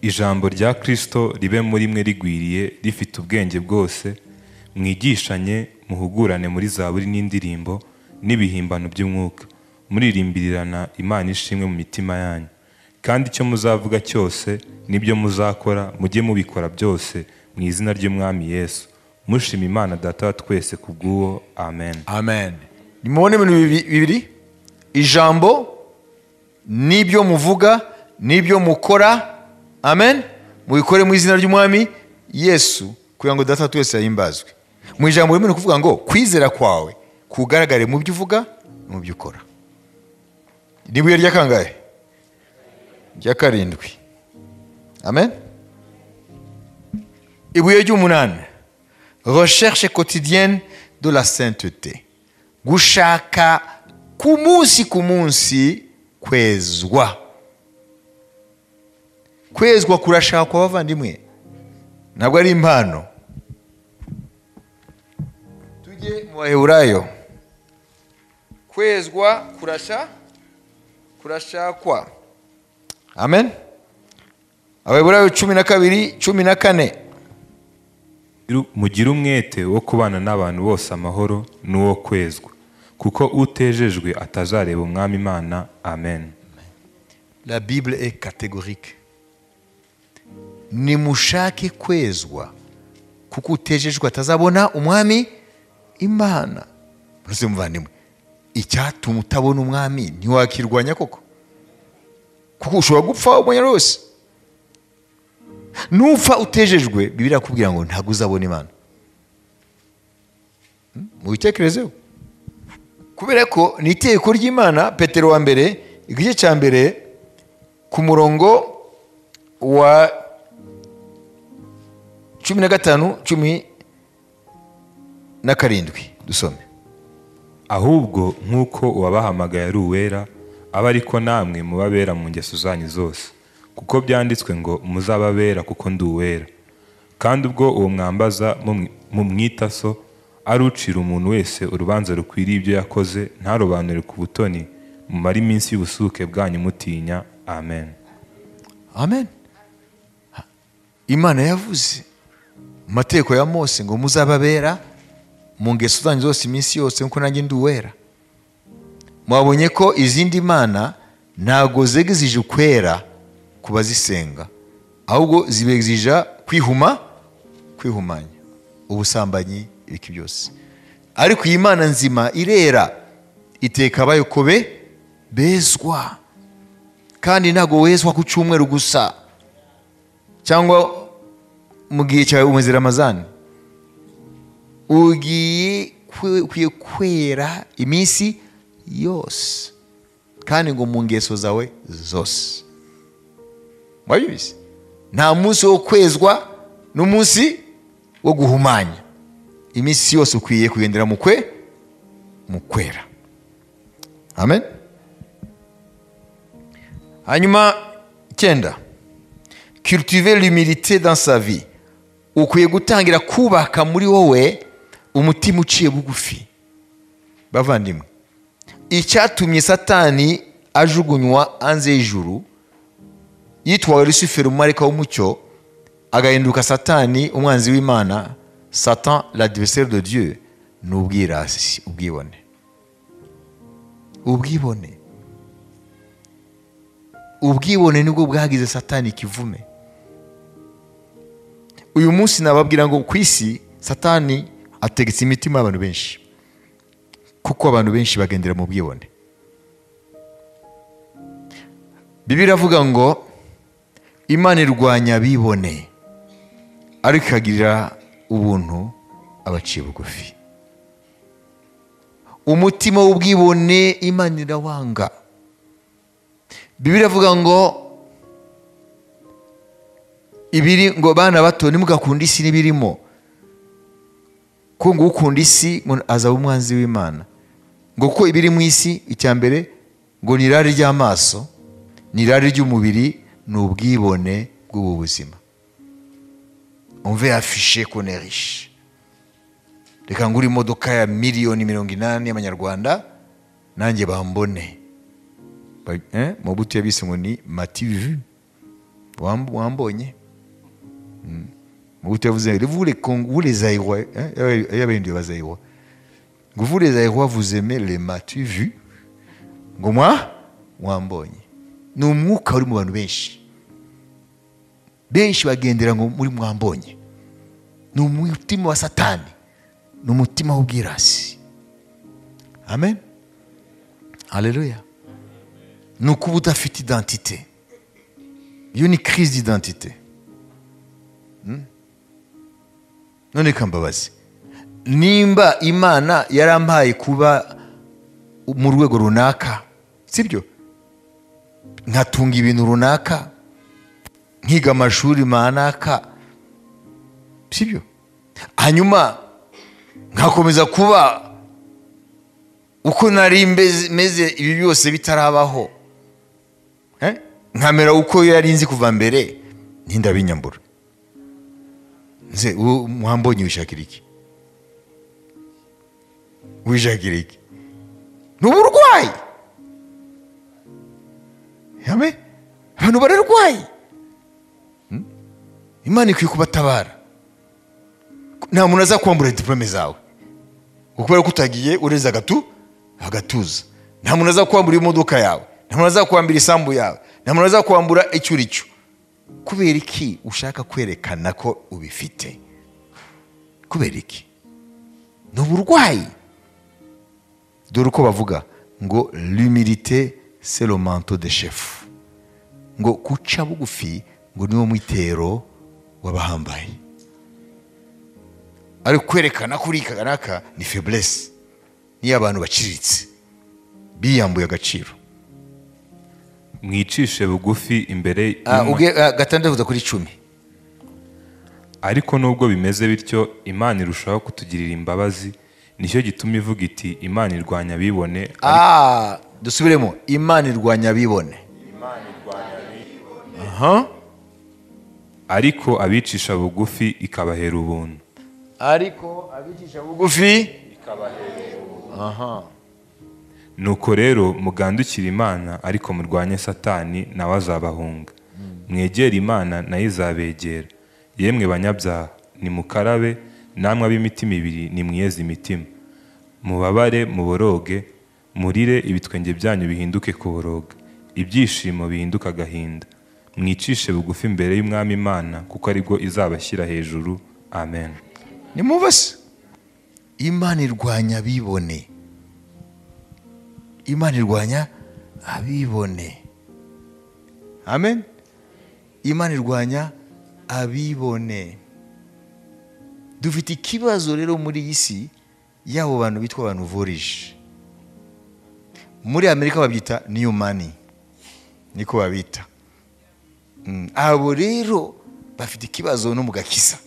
Ijambo rya Kristo ribe muri mwe rigwiriye rifite ubwenge bwose, mwigishanye muhugurane muri zaburi n'indirimbo n'ibihimbano by'umwuka, muririmbirirana Imana ishimwe mu mitima yanyu. Kandi icyo muzavuga cyose n'ibyo muzakora mujye mubikora byose mu izina ry'Umwami Yesu, mushima Imana Data wa twese kubw'uwo. Amen. Amen. Nimubone ibintu bibiri, ijambo n'ibyo muvuga n'ibyo mukora. Amen. Mubikore mu izina ry'Umwami Yesu kugira ngo Data twese yahimbazwe. Mu ijambo rimwe kuvuga ngo kwizera kwawe kugaragare mu byo uvuga mu byo ukora. Ni ibuye rya kangahe? Rya karindwi. Amen. Ibuye ry'umunani, recherche quotidienne de la sainteté. Gushaka ku munsi ku munsi kwezwa. Kwezwa kurashakwa bavandimwe, ntabwo ari impano. Tujye mu Baheburayo. Kwezwa kurashakwa. Amen. Abaheburayo 12 14. Mugire umwete wo kubana n'abantu bose amahoro n'uwo kwezwa, kuko utejejwe atazareba Umwami Imana. Amen. La Bible est catégorique. Nimushake kwezwa kuko utejejwe atazabona Umwami Imana. Murase muvandimwe, icyatuma utabona Umwami ntiwakirwanya koko, kuko ushobora gupfa umwanya wose. Nupfa utejejwe, Bibiliya irakubwira ngo ntabwo uzabona Imana. Mubitekerezeho, kubera ko ni itegeko ry'Imana. Petero wa mbere igice cya mbere ku murongo wa 15 17 dusome. Ahubwo nk'uko uwabahamagaye ari uwera, abe ariko namwe mubabera mu ngeso zanyu zose, kuko byanditswe ngo muzababera kuko ndi uwera. Kandi ubwo uwo mwambaza mumwita so, ari ucira umuntu wese urubanza rukwiriye ibyo yakoze, ntarobanure ku butoni, mumare iminsi y'ubusuke bwanyu mutinya. Amen. Amen. Imana yavuze mu mategeko ya Mose ngo muzababera mu ngeso zanyu zose iminsi yose nkuko nanjye ndi uwera. Mwabonye ko izindi mana ntago zegizije ukwera kubazisenga, ahubwo zibegizija kwihumanya, ubusambanyi, ibiki byose. Ariko iyi Mana nzima irera, iteka abayo kobe bezwa. Kandi ntago wezwa ku cyumweru gusa cyangwa mu gihe cyawe umwezi Ramazani. Ugiye kwera iminsi yose, kandi ngo mu ngeso zawe zose. Mwabizi, nta munsi wo kwezwa n'umunsi wo guhumanya. Iminsi yose ukwiye kugendera mu kwera. Amen. Hanyuma 9, cultiver l'humilité dans sa vie. Ukwiye gutangira kubaka muri wowe umutima uciye bugufi. Bavandimwe, icyatumye Satani ajugunywa hanze y'ijuru, yitwawe Lucifer umumarayika w'umucyo, agahinduka Satani umwanzi w'Imana, Satan l'adversaire de Dieu, ni ubwirasi, ubwibone. Ubwibone. Ubwibone nibwo bwagize Satani kivume. Uyu munsi nababwira ngo ku isi Satani ategetse imitima y'abantu benshi, kuko abantu benshi bagendera mu bwibone. Bibiliya iravuga ngo Imana irwanya abibone, ariko ikagirira ubuntu abaciye bugufi. Umutima w'ubwibone Imana irawanga. Bibiliya iravuga ngo ibiri ngo bana bato ntimugakunde isi n'ibirimo, ko ngo ukunda isi ngo azaba umwanzi w'Imana. Ngo ko ibiri mu isi, icya mbere ngo ni irari ry'amaso, ni irari ry'umubiri, ni ubwibone bw'ubu buzima. On veut afficher qu'on est riche. Reka ngure imodoka ya 80 miliyoni y'amanyarwanda nanjye bambone. Mobutu yabise ngo ni m'as-tu vu, wambonye. Mobutu yavuze vous les Congolais, vous les Zaïrois, yabahinduye abazaïrois, ngo vous les Zaïrois vous aimez les m'as-tu vu, ngo mwa wambonye. Ni umwuka uri mu bantu benshi, benshi bagendera ngo muri mwambonye. Ni umutima wa Satani, ni umutima w'ubwirasi. Amen, haleluya. Ni ukuba udafite identité. Iyo ni crise d'identité. None kambabazi, nimba Imana yarampaye kuba mu rwego runaka, sibyo, nkatunga ibintu runaka, nkiga amashuri manaka, sibyo, hanyuma nkakomeza kuba uko nari meze ibi byose bitarabaho, nkamera uko yari nzi kuva mbere, ntindabinyambura. Nze mwambonye, wishakira iki? Wishakira iki? Ni uburwayi. Amen. Abantu bararwaye, Imana ikwiye kubatabara. Nta muntu aza kwambura diplôme zawe kubera ko utagiye ureza agatuza. Nta muntu aza kwambura imodoka yawe, nta muntu aza kwambura isambu yawe, nta muntu aza kwambura icyo uri cyo. Kubera iki ushaka kwerekana ko ubifite? Kubera iki? Ni uburwayi. Dore uko bavuga ngo l'humilité, c'est le manteau de chef, ngo guca bugufi ngo niwo mwitero w'abahambaye, ariko kwerekana ko uri kanaka ni faiblesse, niyo abantu baciriritse biyambuye agaciro. Mwicishe bugufi imbere 6 kuza kuri 10. Ariko nubwo bimeze bityo, Imana irushaho kutugirira imbabazi. Nicyo gituma ivuga iti: "Imana irwanya abibone." Dusubiremo: Imana irwanya abibone. Aha. Ariko abicisha bugufi ikabahera ubuntu. Ariko abicisha bugufi. Aha. Nuko rero mugandukire Imana, ariko murwanye Satani, nawe azabahunga. Mwegere Imana, nayo izabegera. Yemwe banyabyaha, nimukarabe, namwe ab'imitima ibiri, nimwiyeze imitima. Mubabare, muboroge, murire, ibitwenge byanyu bihinduke kuboroga, ibyishimo bihinduke agahinda. Mwicishe bugufi imbere y'Umwami Imana, kuko aribwo izabashyira hejuru. Amen. Nimumva se? Imana irwanya abibone, Imana irwanya abibone. Amen. Imana irwanya abibone. Dufite ikibazo rero muri iyi si y'abo bantu bitwa abantu vorije. Muri Amerika babyita new money, niko babita. Abo rero bafite ikibazo no mu gakiza,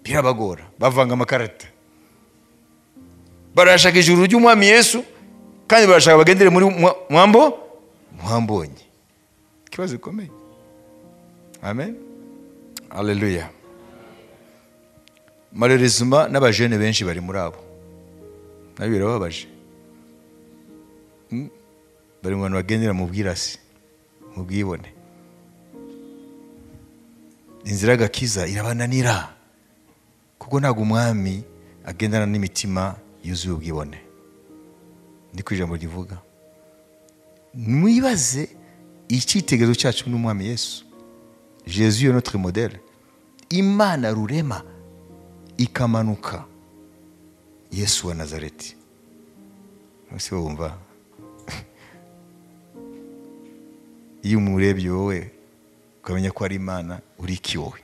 birabagora, bavanga amakarita. Barashaka ijuru ry'Umwami Yesu, kandi barashaka bagendere muri mwambo mwambonye. Ikibazo gikomeye. Amen, haleluya. Malheureusement, n'abajene benshi bari muri abo, nabyo birababaje. Bari mu bantu bagendera mu bwirasi, mu bwibone. Inzira y'agakiza irabananira, kuko ntabwo Umwami agendana n'imitima yuzuye ubwibone. Niko ijambo rivuga. Mwibaze Icyitegererezo cyacu ni Umwami Yesu. Jésus est notre modèle. Imana rurema ikamanuka, Yesu wa Nazareti. Ese wumva iyo umurebye wowe ukamenya ko ari Imana, uri iki wowe?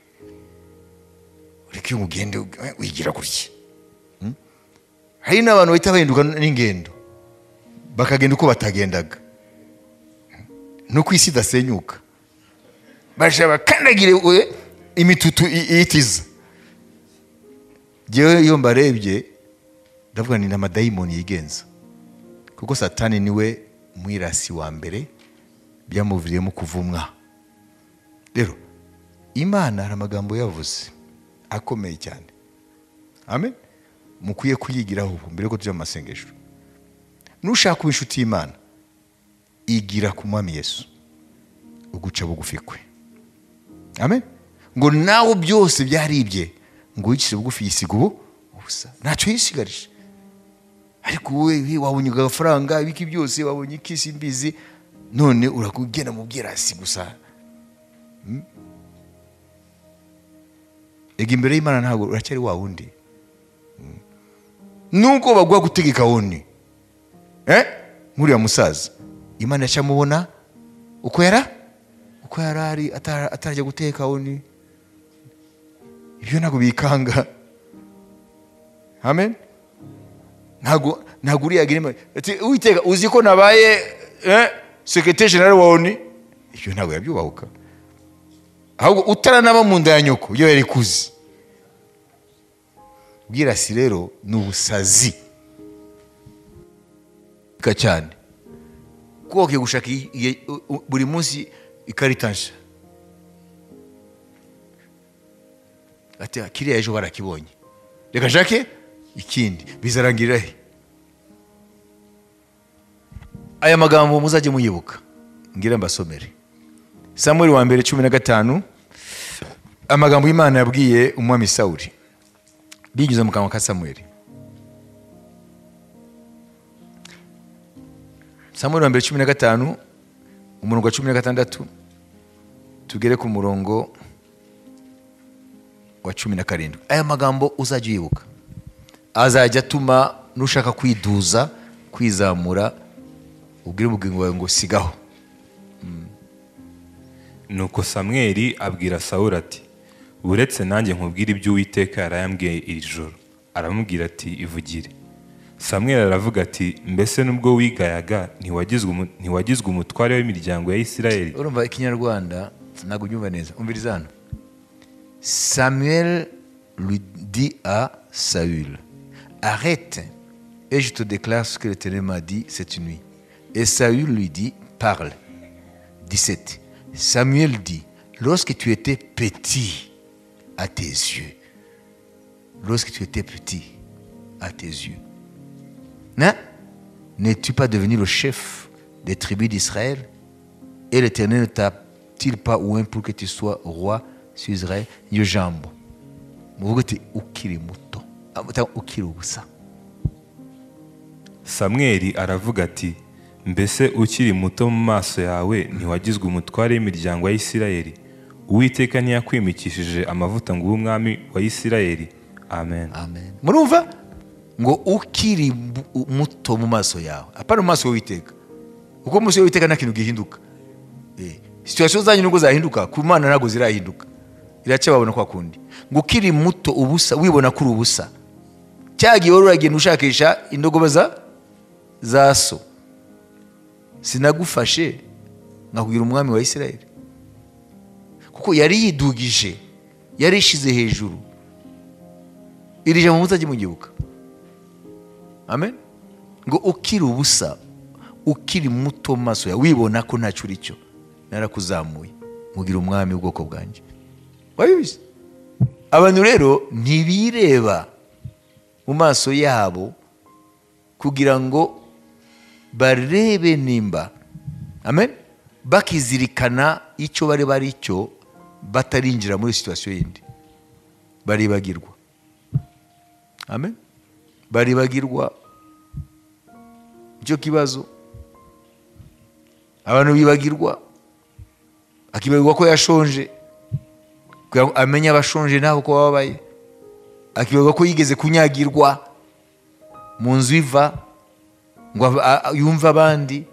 Uri iki ugende wigira gutya? Hari n'abantu bahita bahinduka n'ingendo, bakagenda uko batagendaga, nuko isi idasenyuka, baje bakandagire imitutu itiza. Jewe iyo mbarebye ndavuga ni n'amadayimoni yigenza, kuko Satani niwe mwirasi wa mbere byamuviriyemo kuvumwa. Rero Imana hari amagambo yavuze akomeye cyane. Amen. Mukwiye kuyigiraho ubu mbere ko tujya mu masengesho. Nushaka kuba inshuti y'Imana, igira ku Mwami Yesu, uguca bugufi kwe. Amen. Ngo nawe byose byaribye, ngo yicishe bugufi yisiga ubu ubusa, ntacyo yisigarije. Ariko wowe wabonye agafaranga, ibiki byose wabonye ikisi mbizi, none urakugenda mu bwirasi gusa. Ega imbere y'Imana ntabwo uracyari wa wundi. Nubwo baguha gutegeka wundi, nk'uriya musaza, Imana yacamubona uko yarari atarajya guteka wundi. Ibyo ntabwo bikanga. Amen. Ntabwo uriya agira ati Uwiteka uzi ko nabaye secrétaire général wa ONU. Ibyo ntabwo yabyubahuka. Ahubwo utaranaba mu nda ya nyoko iyo yari kuzi. Ubwirasi rero ni ubusazi cyane. Kuko gushaka buri munsi ikarita nshya, ati kiriya ejo barakibonye, reka nshake ikindi, bizarangirira he? Aya magambo muzajye muyibuka, ngira mbasomere. Samuel wa mbere 15, amagambo y'Imana yabwiye umwami Sawuli binyuze mu kanwa ka Samuel. Samuel wa mbere 15, umurongo wa 16 tugere ku murongo wa 17. Aya magambo uzajya uyibuka, azajya atuma nushaka kwiduza, kwizamura, ubwire ubugingo bwawe ngo sigaho. Nuko Samweli abwira Sawuli ati uretse nanjye nkubwira ibyo Uwiteka yarayambwiye iri joro. Aramubwira ati ivugire. Samweli aravuga ati mbese nubwo wigayaga ntiwagizwe umutware w'imiryango ya Isirayeli? Urumva ikinyarwanda ntabwo unyumva neza, umviriza hano. Samuel lui dit à Saül, arrête et je te déclare ce que l'Éternel m'a dit cette nuit. Et Saül lui dit, parle. 17. Samuel dit, lorsque tu étais petit à tes yeux, lorsque tu étais petit à tes yeux, hein? N'es-tu pas devenu le chef des tribus d'Israël? Et l'Éternel ne t'a-t-il pas oint pour que tu sois roi sur Israël? Niyo jambo muvuga uti ukiri muto, ukiri ubusa. Samweli aravuga ati mbese ukiri muto mu maso yawe ntiwagizwe umutware w'imiryango ya Isirayeli? Uwiteka ntiyakwimikishije amavuta ngo ube umwami wa Isirayeli? Amen. Amen. Murumva ngo ukiri muto mu maso yawe, apana mu maso y'Uwiteka, kuko mu maso y'Uwiteka nta kintu gihinduka. Situation zanyu nubwo zahinduka, ku Mana ntabwo zirahinduka, iracyababona kwa kundi. Ngo ukiri muto ubusa, wibona kuri ubusa, cyagiye wari uragenda ushakisha indogobe za so, sinagufashe nkakugira umwami wa Isirayeli? Kuko yari yidugije, yari ishize hejuru. Iri jambo muzajye mugibuka. Amen. Ngo ukiri ubusa, ukiri muto maso ya wibona ko ntacyo uri cyo, narakuzamuye mugira umwami w'ubwoko bwanjye. Wabibizi? Abantu rero ntibireba mu maso yabo kugira ngo barebe nimba, amen, bakizirikana icyo bari bari cyo, batarinjira muri situation yindi, baribagirwa. Amen. Baribagirwa. Icyo kibazo, abantu bibagirwa. Akibagirwa ko yashonje kugira ngo amenye abashonje nabo ko bababaye. Akibagirwa ko yigeze kunyagirwa mu nzu iva ngo yumve abandi.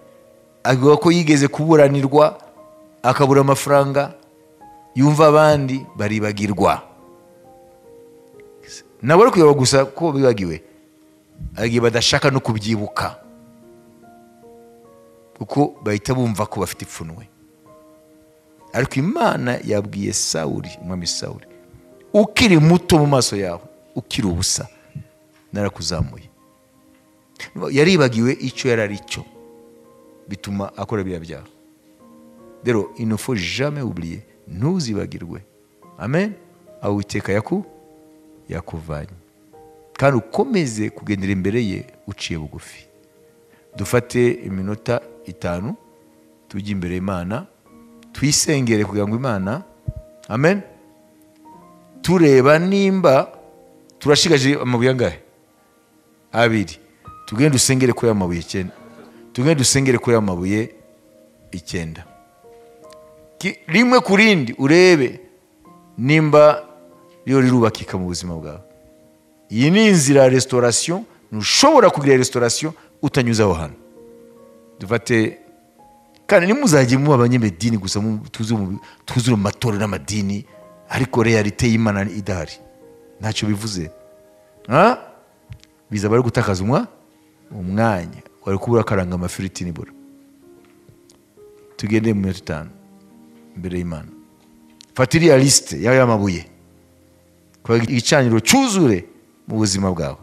Akibagirwa ko yigeze kuburanirwa akabura amafaranga yumva abandi. Baribagirwa. Nabo ari kuyobora gusa ko bibagiwe, agiye badashaka no kubyibuka kuko bahita bumva ko bafite ipfunwe. Ariko Imana yabwiye Sawuli, umwami Sawuli, ukiri muto mu maso yawe, ukiri ubusa, narakuzamuye. Yaribagiwe icyo yari ari cyo, bituma akora biriya byaha. Rero il ne faut jamais oublier, ntuzibagirwe. Amen. Aho Uwiteka yakuvanye, kandi ukomeze kugendera imbere ye uciye bugufi. Dufate iminota 5 tujye imbere y'Imana, twisengere kugira ngo Imana, amen, tureba nimba turashigaje amabuye angahe? 2. Tugende dusengere kuri amabuye 9. Tugende dusengere kuri amabuye 9. Rimwe kurindi urebe nimba riyo rirubakika mu buzima bwawe. Iyi ni inzira ya restauration, ntushobora kugira restauration utanyuze aho hantu. Dufate kandi nimuzajye muba abanyamedini gusa, tuzure mu matorero n'amadini, ariko realite y'Imana idahari ntacyo bivuze. Bizaba ari gutakaza umwanya, wari kubura akaranga amafiriti nibura. Tugende mu minota 5 imbere y'Imana. Fata iriya liste y'aya mabuye, kwa igicaniro cyuzure mu buzima bwawe.